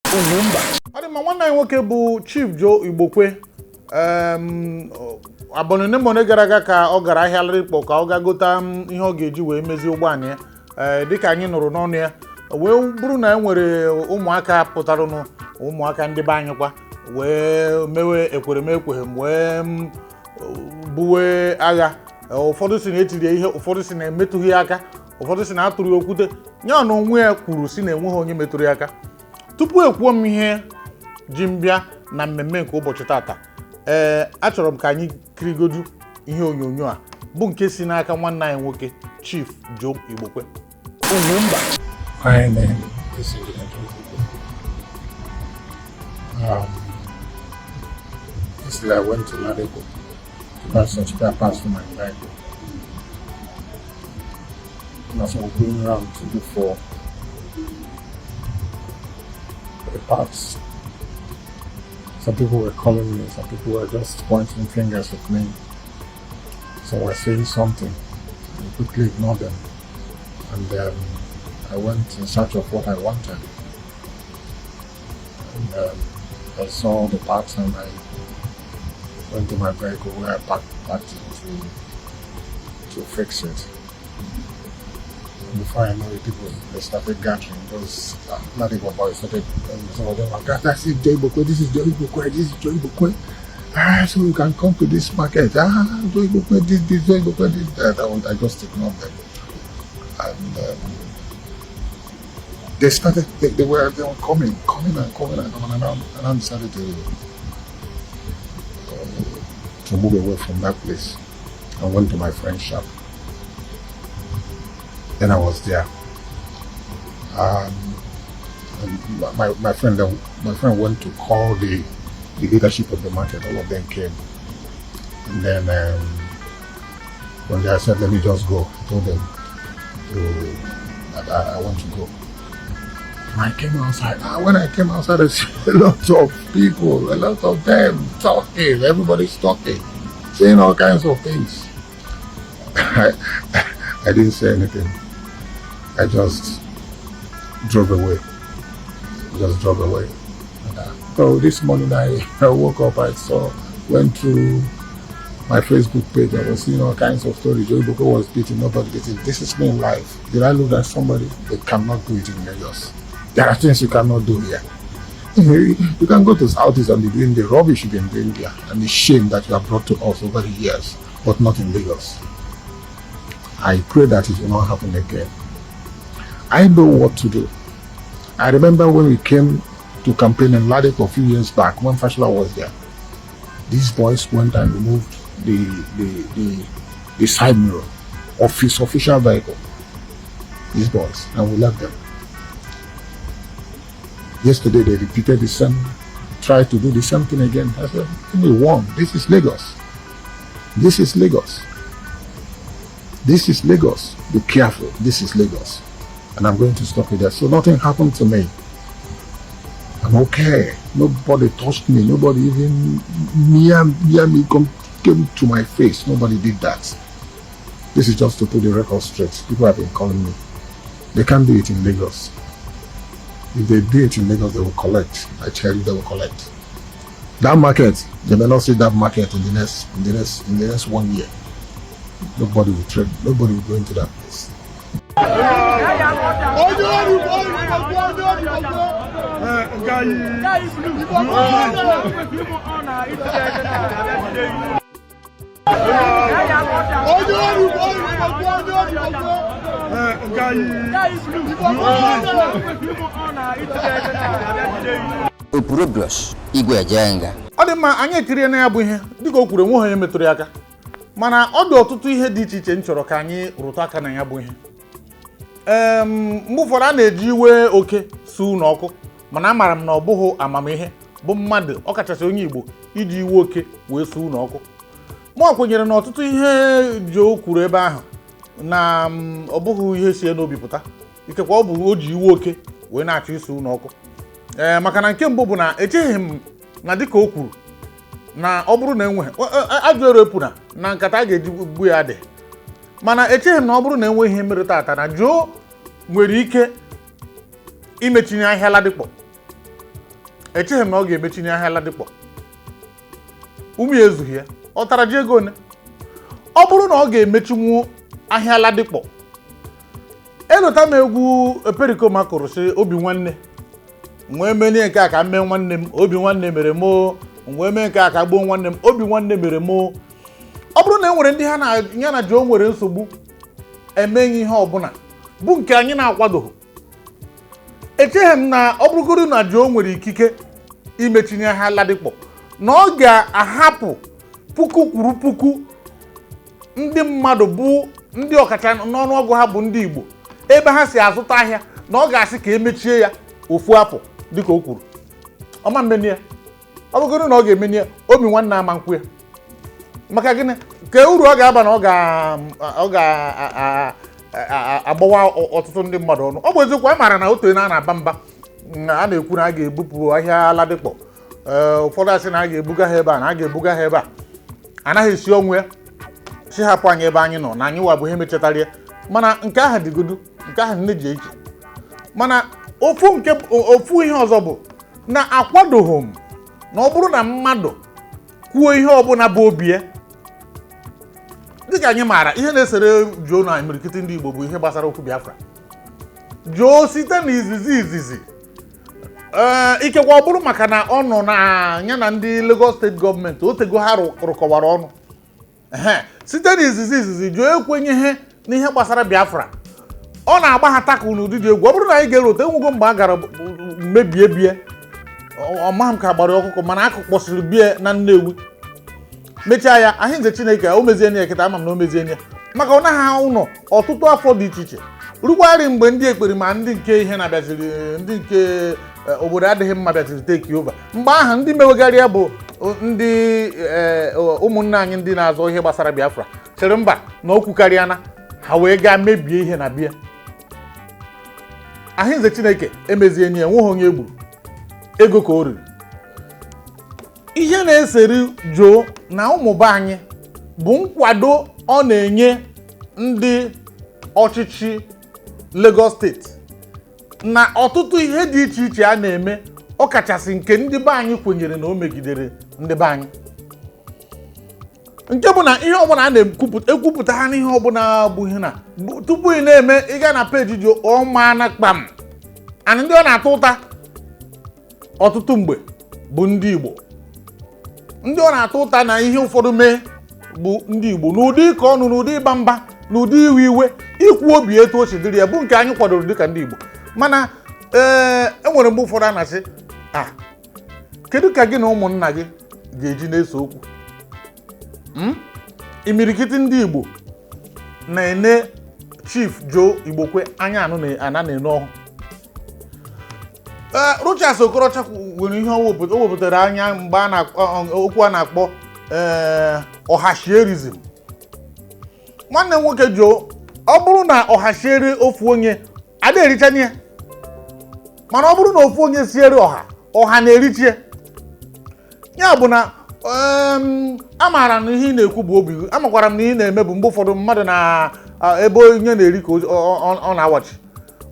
UGWUMBA. Adi ma nwanne anyị nwoke bụ Chief Joe Igbokwe abonene mone gara aga ka ọ gara ahịa Ladipo ka ọ ga gota ihe ọ ga-eji wee mezi ụgbọ anyị dịka anyị nụrụ n'ọnụ ya wee bụrụ na enwere ụmụaka pụtarụnụ ụmụaka ndị be anyị kwa wee mewe ekweremekwe wee buwe agha ụfọdụ si na etiri ihe ụfọdụ si na emetụghị aka ụfọdụ si na atụrụ okwute nya na onwe ya kwuru si na enweghị onye metụrụ ya aka tupu ekwuo m ihe ji mbịa na mmemme nke ụbọchị tata achọrọ m ka anyị kirigodu ihe onyonyo a bụ nke si n'aka nwanne anyị nwoke Chief Joe Igbokwe. UGWUMBA. Yesterday I went to Ladipo to buy some spare parts for my bike. And as I was going around to look for the parts, some people were calling me, some people were just pointing fingers at me. So I was saying something, I quickly ignored them. And I went in search of what I wanted. And I saw the parts and I went to my vehicle where I packed it to fix it. And before I know it, they started gathering. Those Ladipo boys started, some of them were, "That's it, Joe Igbokwe, this is Joe Igbokwe, this is Joe Igbokwe. So you can come to this market. Joe Igbokwe, this, Joe Igbokwe, this, that." I just ignored them. And they started, they were coming and I decided to move away from that place. I went to my friend's shop. Then I was there. And my friend went to call the leadership of the market. All of them came. And then when they said, "Let me just go," I told them that I want to go. And I came outside. When I came outside, I saw a lot of people, a lot of them talking. Everybody's talking, saying all kinds of things. I didn't say anything. I just drove away. So this morning I woke up, went through my Facebook page. I was seeing all kinds of stories. Joe Igbokwe was beaten, nobody beaten. This is me in life. Did I look at somebody? They cannot do it in Lagos. There are things you cannot do here. You can go to Southeast and be doing the rubbish you've been doing here and the shame that you have brought to us over the years, but not in Lagos. I pray that it will not happen again. I know what to do. I remember when we came to campaign in Ladipo a few years back when Fashola was there. These boys went and removed the side mirror of his official vehicle. These boys, and we left them. Yesterday they repeated the same, tried to do the same thing again. I said, "We won. This is Lagos. This is Lagos. This is Lagos. Be careful. This is Lagos." And I'm going to stop it there. So nothing happened to me. I'm okay. Nobody touched me. Nobody even near me came to my face. Nobody did that. This is just to put the record straight. People have been calling me. They can't do it in Lagos. If they do it in Lagos, they will collect. I tell you, they will collect. That market, they may not see that market in the next 1 year. Nobody will trade. Nobody will go into that place. Ọ dị mma anyị ekiri na ya bụ ihe dịka o kwuru nwe onye metụrụ ya aka mana ọ dị ọtụtụ ihe dị iche iche m chọrọ ka anyị rụtụ aka na ya bụ ihe mgbe ụfọdụ a na-eji iwe oke su n'ọkụ mana amara m na ọ bụghị amamihe bụ mmadụ ọkachasị onye Igbo iji iwe oke wee su n'ọkụ mụ kwenyere na ọtụtụ ihe Joe kwuru ebe ahụ na ọ bụghị ihe si n'obi pụta ikekwa ọ bụ o ji iwe oke wee na-achọ isu n'ọkụ maka na nke mbụ bụ na echeghị m na dịka o kwuru na ọ bụrụ na enweghị ajụ erepụ na nkata a ga-eji gbu ya dị mana echeghị m na ọ bụrụ na enweghị ihe mere tata na Joe nwere ike imechinye ahịa Ladipo echeghị m na ọ ga-emechinye ahịa Ladipo. Ụmụ ya ezughị ya, ọ tara ji ego one. Ọ bụrụ na ọ ga-emechinwu ahịa Ladipo, elota m egwu Pericoma kụrụ sị obi nwanne nwee menye nke a ka mee nwanne m, obi nwanne mere m, nwee mee nke a ka gbuo nwanne m, obi nwanne mere m. Ọ bụrụ na e nwere ndị ya na Joe nwere nsogbu emeghị ihe ọbụla bụ nke anyị na-akwadoghị, echeghị m na ọ bụrụgoro na Joe nwere ikike imechinye ahịa Ladipo na ọ ga-ahapụ puku kwuru puku ndị mmadụ bụ ndị ọkacha n'ọnụọgụ ha bụ ndị Igbo ebe ha si azụta ahịa, na ọ ga-asị ka emechie ya ofu afọ dịka o kwuru. Ọma mmeni ya, ọ bụgoro na ọ ga-emeni ya, obi nwanne ama nkwu ya. Maka gịnị? Ka uru ọ ga-aba na ọ ga-agbawa ọtụtụ ndị mmadụ ọnụ. Ọ bụ eziokwu, anyị maara na otu na na-aba mba, a na-ekwu na a ga-ebupụ ahịa Ladipo, ụfọdụ asị na a ga-ebuga ha ebe a, na a ga-ebuga ha ebe a, anaghị esi ọnwụ ya si hapụ anyị ebe anyị nọ na anyị wabụ ihe mechatara ya. Mana nke ahụ dịgodu, nke ahụ nne ji eche. Mana ofu ihe ọzọ bụ na akwadoghị m na ọ bụrụ na mmadụ kwuo ihe ọbụla bụ obi ya, dịka anyị maara ihe na-esere Joe na imirikiti ndị Igbo bụ ihe gbasara okwu Biafra. Joe site na izizi ikekwa ọ bụrụ maka na ọ nọ na ya na ndị Lagos steeti gọọmenti otego ha rụkọwara ọnụ, site na izizi Joe ekwenyeghị n'ihe gbasara Biafra. Ọ na-agba ha takụ n'ụdị dị egwu. Ọ bụrụ na anyị ga-erote enwego mgbe a gara mebie bie, ọmaghị m ka gbara ọkụkọ, mana akụ kpọsịrị bie na Nnewi, mechaa ya ahị nze Chineke o mezie ya kịta, ama m na o mezie ya maka ọ naghị ụlọ ọtụtụ afọ dị iche iche rugwarị mgbe ndị ekperima ndị nke ihe na-abịaziri ndị nke obodo adịghị mma bịaziri take over. Mgbe ahụ ndị mewegharịa bụ ndị ụmụnne anyị ndị na-azọ ihe gbasara Biafra chere mba na okwu karịana, ha wee gaa mebie ihe na bịa. Ahị nze Chineke emezie ya, enweghị onye egburu, ego ka o riri. Ihe na-eseri Joe na ụmụba anyị bụ nkwado ọ na-enye ndị ọchịchị Lagos steeti na ọtụtụ ihe dị iche iche a na-eme, ọkachasị nke ndị be anyị kwenyere na o megidere ndị be anyị. Nke bụ na ihe ọbụla a na-ekwupụta ha n'ihe ọbụla bụ ihe na tupu ị na-eme ịga na peji Joe ọma na kpam, and ndị ọ na-atụ ụta ọtụtụ mgbe bụ ndị Igbo. Ndị ọ na-atụ ụta na ihe ụfọdụ mee bụ ndị Igbo, n'ụdị ịkọ ọnụ, n'ụdị ịba mba, n'ụdị iwe iwe, ikwu obi etu o si dịrị ya bụ nke anyị kwadoro dịka ndị Igbo. Mana enwere mgbe ụfọdụ a na-asị kedu ka gị na ụmụnna gị ga-eji na-ese okwu? Imirikiti ndị Igbo na-ene Chief Joe Igbokwe anya ana na-ene ọhụ. Rochas Okorocha nwere ihe o wepụtara anya mgbe okwu a na-akpọ ọhashierizm. Nwanne m nwoke Joe, ọ bụrụ na ọhashieri ofu onye ada erichanye ya, mana ọ bụrụ na ofu onye siere ọha na-erichie ya, bụ na amaara na ihe ị na-ekwu bụ obi, amakwara m na ihe na-eme bụ mgbe ụfọdụ mmadụ na ebe onye na-eri ka ọ na-awachi,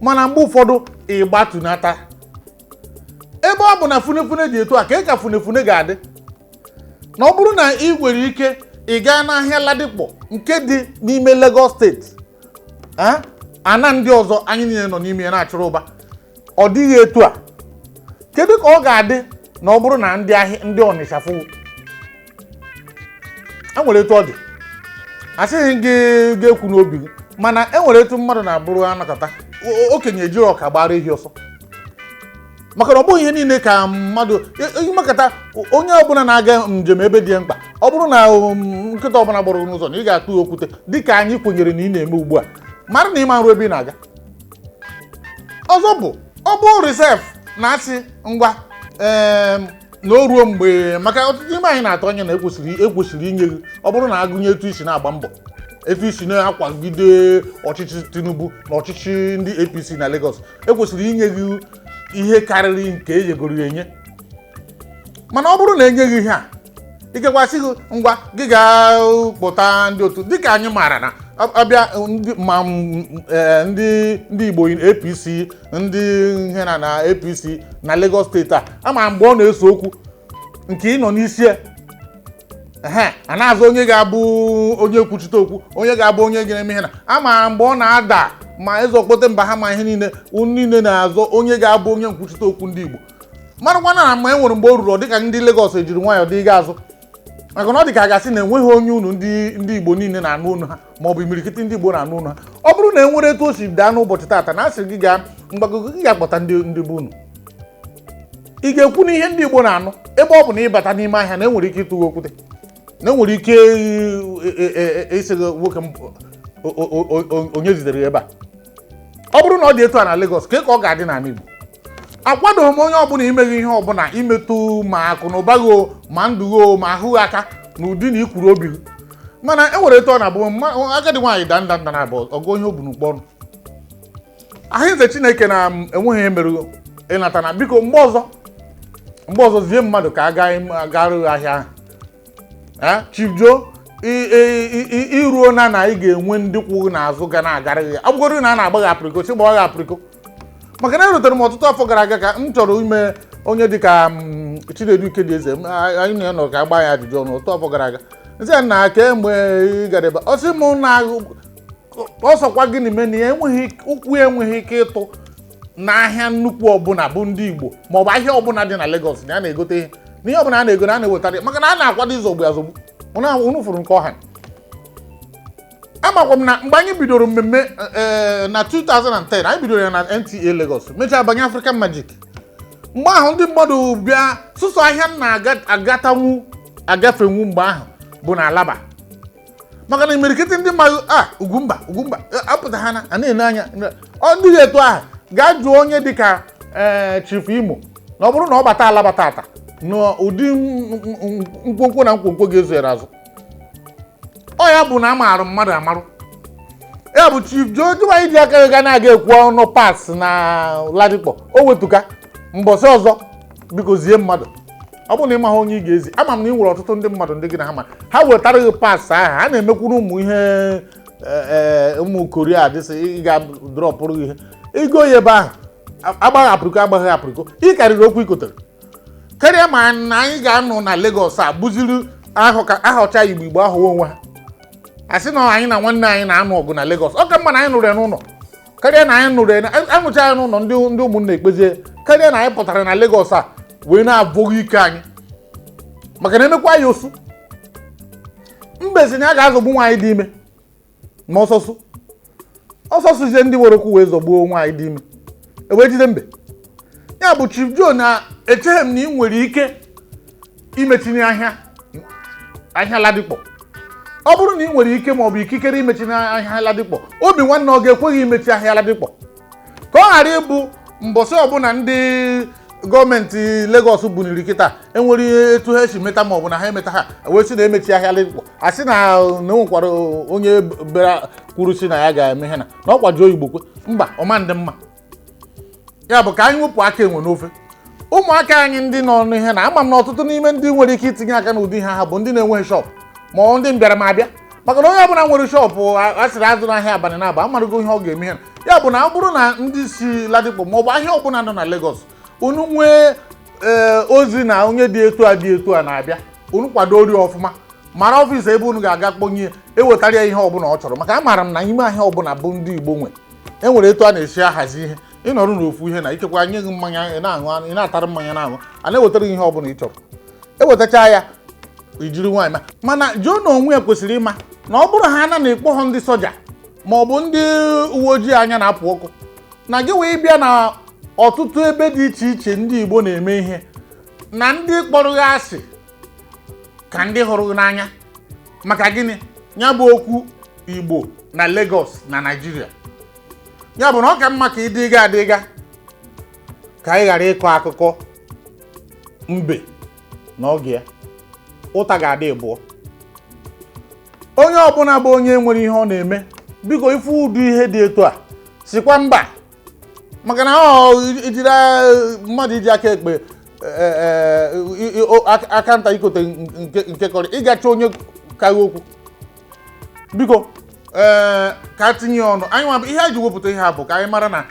mana mgbe ụfọdụ ịgbatunata ebe ọ bụ na funefune dị etu a ka ka funefune ga-adị. Na ọ bụrụ na ị nwere ike ị gaa n'ahịa Ladipo nke dị n'ime Lagos steeti, ana ndị ọzọ anyị niile nọ n'ime ya na-achụrụ ụba, ọ dịghị etu a. Kedu ka ọ ga-adị na ọ bụrụ na ndị Ọnịsha fụ? Enwere etu ọ dị, asịghị gị ga-ekwu n'obi gị, mana enwere etu mmadụ na-abụrụ anakọta okenye ejiri ọka gbara ehi ọsọ. Maka na ọ bụghị ihe niile ka mmadụ makata onye ọbụla na-aga njem ebe dị mkpa. Ọ bụrụ na nkịta ọbụla gbara n'ụzọ na ị ga-atụ okwute dịka anyị kwenyere na ị na-eme ugbu a, mara na ịma nrụ ebe ị na-aga. Ọzọ bụ ọ bụ resef na-asị ngwa na o ruo mgbe, maka ọtụtụ ime anyị na-atụ anya na ekwesịrị inye gị, ọ bụrụ na agụnye etu isi na-agba mbọ, etu isi na-akwagide ọchịchị Tinubu na ọchịchị ndị APC na Lagos, ekwesịrị inye gị ihe karịrị nke enyegoro ya enye. Mana ọ bụrụ na enye gị ihe a, ikekwasị gị ngwa gị ga-kpụta ndị otu, dịka anyị maara abịa ndị Igbo APC ndị ihe na APC na Lagos steeti ama mgbe ọ na-eso okwu nke ị nọ n'isi a na-azụ onye ga-abụ onye kwuchite okwu onye ga-abụ onye ga-eme ihe na ama mgbe ọ na-ada ma eze okpote mba ha ma ihe niile na-azọ onye ga-abụ onye nkwuchite okwu ndị Igbo marakwana na ma e nwere mgbe o ruru ọ dịka ndị Lagos ejiri nwayọọ dị ga azụ maka na ọ dị ka a gasị na enweghị onye unu ndị Igbo niile na-anụ unu ha ma ọ bụ imirikiti ndị Igbo na-anụ unu ha ọ bụrụ na e nwere etu o si daa n'ụbọchị taata na asị gị gaa mgbagogo gị ga-akpọta ndị bụ unu ị ga-ekwu na ihe ndị Igbo na-anụ ebe ọ bụ na ịbata n'ime ahịa na enwere ike ịtụghe okwute na enwere ike isi nwoke onye zitere ebe a ọ bụrụ na ọ dị etu a na Lagos ka ọ ga-adị n'ala Igbo akwadoghị m onye ọbụla imeghị ihe ọbụla imetụ ma akụ na ụba gị ma ndụ gị ma ahụ aka na ụdị na ikwuru obi gị mana e nwere etu ọ na-abụ agadi nwaanyị da nda na abụ ọgụ ihe o bu n'ukpọ ọnụ ahụize Chineke na enweghị ihe mere ịnata na biko mgbe ọzọ zie mmadụ ka agarụ ahịa ahụ Chief Joe iruo na ị ga-enwe ndị kwụ n'azụ ga na-agarị ya abụgoro na a na-agba gị apriko chi gbawa gị apriko maka na erutere m ọtụtụ afọ gara aga ka m chọrọ ime onye dịka Chinedu Ikedieze anyị na ya nọ ka agba ya ajụjụ ọnụ otu afọ gara aga nsị na kemgbe ị gara ebe ọ sị m na ọsọkwa gịnị mee na ya ụkwụ enweghị ike ịtụ n'ahịa nnukwu ọbụla bụ ndị Igbo maọbụ ahịa ọbụla dị na Lagos na a na-egote ihe na ihe ọbụla a na-ego na a na-ewetara maka na a na-akwado izogbu azogbu unu fụrụ nke ọha amakwa m na mgbe anyị bidoro mmemme na 2010 anyị bidoro ya na NTA Lagos mechaa banye African Magic mgbe ahụ ndị mmadụ bịa sụsọ ahịa na-agatanwu agafenwu mgbe ahụ bụ na Alaba maka na imirikiti ndị mmadụ Ugwumba apụta ha na na-ene anya ndị ga-eto ahụ gaa jụọ onye dịka Chief Imo na ọ bụrụ na ọ bata Alaba tata n'ụdị nkwonkwo na nkwonkwo ga-ezoere azụ ọ ya bụ na amarụ mmadụ amarụ ya bụ Chief Joe jụwa iji aka ga na-aga ekwu ọnụ pas na Ladipo o wetuka mbọsị ọzọ biko zie mmadụ ọ bụ na ị maghị onye ị ga-ezi ama m na ị nwere ọtụtụ ndị mmadụ ndị gị na ha wetara gị pas ahụ ha na-emekwuru ụmụ ihe ụmụ Korea dịsị ị ga-drọpụrụ gị ihe igo ya ebe ahụ agbaghị apriko ị karịrị okwu ikotere karịa ma na anyị ga-anọ na Lagos a bụziri ahọcha Igbo ahụ onwe ha asị na anyị na nwanne anyị na-anụ ọgụ na Lagos ọ ka mma na anyị nụrụ ya n'ụlọ karịa na anyị nụrụ ya anụcha ya n'ụlọ ndị ụmụnna ekpezie karịa na anyị pụtara na Lagos a wee na-abụghị ike anyị maka na emekwa ya osu mbezi na a ga-azọgbu nwaanyị dị ime ma ọsọsụzie ndị were okwu wee zọgbuo nwaanyị dị ime ewee jide mbe ya bụ Chief Joe na-echeghị m na ị nwere ike imetinye ahịa Ladipo ọ bụrụ na ị nwere ike ma ọ bụ ikikere imechi ahịa Ladipo obi nwanne ọ ga-ekweghị imechi ahịa Ladipo ka ọ ghara ịbụ mbọsị ọbụla ndị gọọmenti Lagos buniri kịta enwere etu ha esi meta ma ọ bụ na ha emeta ha wee sị na emechi ahịa Ladipo asị na enwekwara onye bịara kwuru si na ya ga-eme ihe na ọ kwajuo Igbokwe mba ọma ndị mma ya bụ ka anyị wepụ aka enwe n'ofe ụmụaka anyị ndị nọ n'ihe na ama m na ọtụtụ n'ime ndị nwere ike itinye aka n'ụdị ha bụ ndị na-enweghị shọpụ ma ọ ndị mbịara ma abịa maka na onye ọbụla nwere shọpụ asịrị azụ n'ahịa abalị na-aba amarụgo ihe ọ ga-eme ha ya bụ na ọ bụrụ na ndị si Ladipo ma ọ bụ ahịa ọbụla nọ na Lagos unu nwee ozi na onye dị etu a na-abịa unu kwado ori ọfụma mara ọfịs ebe unu ga-aga kpọnye ewetara ya ihe ọbụla ọ chọrọ maka amaara m na ime ahịa ọbụla bụ ndị Igbo nwe enwere etu a na-esi ahazi ihe ịnọrụ n'ofu ihe na ikekwa nye gị mmanya ị na-aṅụ ị na-atara mmanya na-aṅụ a na-ewetara ihe ọbụla ị chọrọ ewetacha ya ijiri nwaanyị mana Joe na onwe ya kwesịrị ịma na ọ bụrụ ha na-ekpọ ha ndị soja ma ọ bụ ndị uwe ojii anya na-apụ ọkụ na gị wee bịa na ọtụtụ ebe dị iche iche ndị Igbo na-eme ihe na ndị kpọrọ gị asị ka ndị hụrụ gị n'anya maka gịnị ya bụ okwu Igbo na Lagos na Nigeria ya bụ na ọ ka mma ka ịdịga ka anyị ghara ịkọ akụkọ mbe na oge ya ụta ga-adị ịbụọ onye ọbụla bụ onye nwere ihe ọ na-eme biko ife ụdị ihe dị etu a sikwa mba maka na ijiri mmadụ iji aka ekpe aka nta ikote nke kọrị ịgacha onye kaghị okwu biko ka tinye ọnụ anyị nwa ihe anyị ji wepụta ihe a bụ ka anyị mara na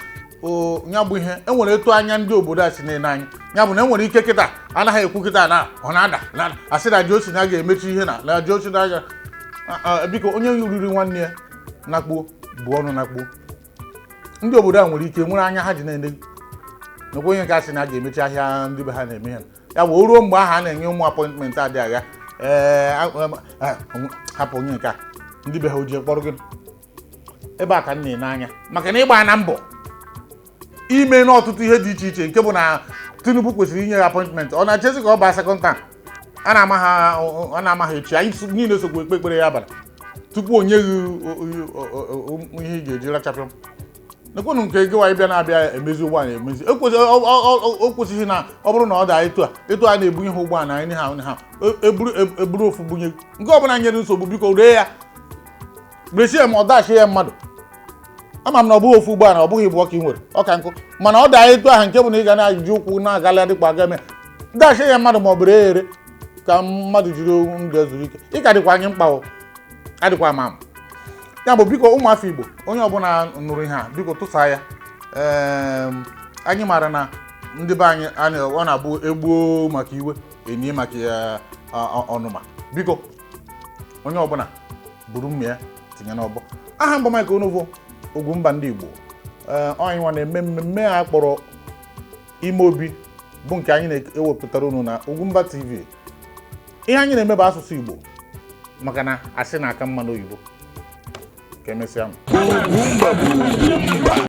nya bụ ihe enwere etu anya ndị obodo a si na-ene anyị ya bụ na enwere ike kịta anaghị ekwu kịta na ọ na-ada asị na Johnson na ga-emechi ihe na Johnson na biko onye riri nwanne ya nakpuo bụ ọnụ nakpuo ndị obodo a nwere ike nwere anya ha ji na-ene nakwa onye nke asị na ga-emechi ahịa ndị be ha na-eme ha ya bụ ruo mgbe ahụ a na-enye ụmụ apọịntmentị adị agha hapụ onye nke a ndị be ha ojii kpọrọ gị ebe a ka m na-ene anya maka na ịgba na mbọ ime n'ọtụtụ ihe dị iche iche nke bụ na Tinubu kwesịrị inye ya apọịntmentị ọ na-echezi ka ọ baa sekọnd tam a na-ama ha echi anyị niile sokwa ekpe ekpere ya abalị tupu o nye gị ihe ị ga-eji rachapịa nekwenụ nke gịwa ịbịa na-abịa emezi ụgbọala emezi o kwesịghị na ọ bụrụ na ọ daa etu a na-ebunye ha ụgbọala anyị ha eburu ofu bunye nke ọbụla nyere nsogbu biko ree ya resie ya ma ọ dachie ya mmadụ ama m na ọ bụghị ofu ụgbọala ọ bụghị bụ ọka ị nwere ọka nkụ mana ọ daa etu ahụ nke bụ na ị ga na-eji ụkwụ na-agala dịkwa aga eme dachie ya mmadụ ma ọ bụrụ ere ka mmadụ jiri ndụ ezuru ike ị ka dịkwa anyị mkpa adịkwa ama ya bụ biko ụmụafọ Igbo onye ọbụla nụrụ ihe a biko tụsaa ya anyị maara na ndị be anyị ọ na-abụ egbuo maka iwe enyi maka ọnụma biko onye ọbụla buru mma ya tinye n'ọbọ aha mgba Mike Onovo Ugwumba ndị Igbo anyị nwa na-eme mmemme a kpọrọ ime obi bụ nke anyị na-ewepụtara unu na Ugwumba TV ihe anyị na-eme bụ asụsụ Igbo maka na asị na aka mma n'oyibo ka emesịa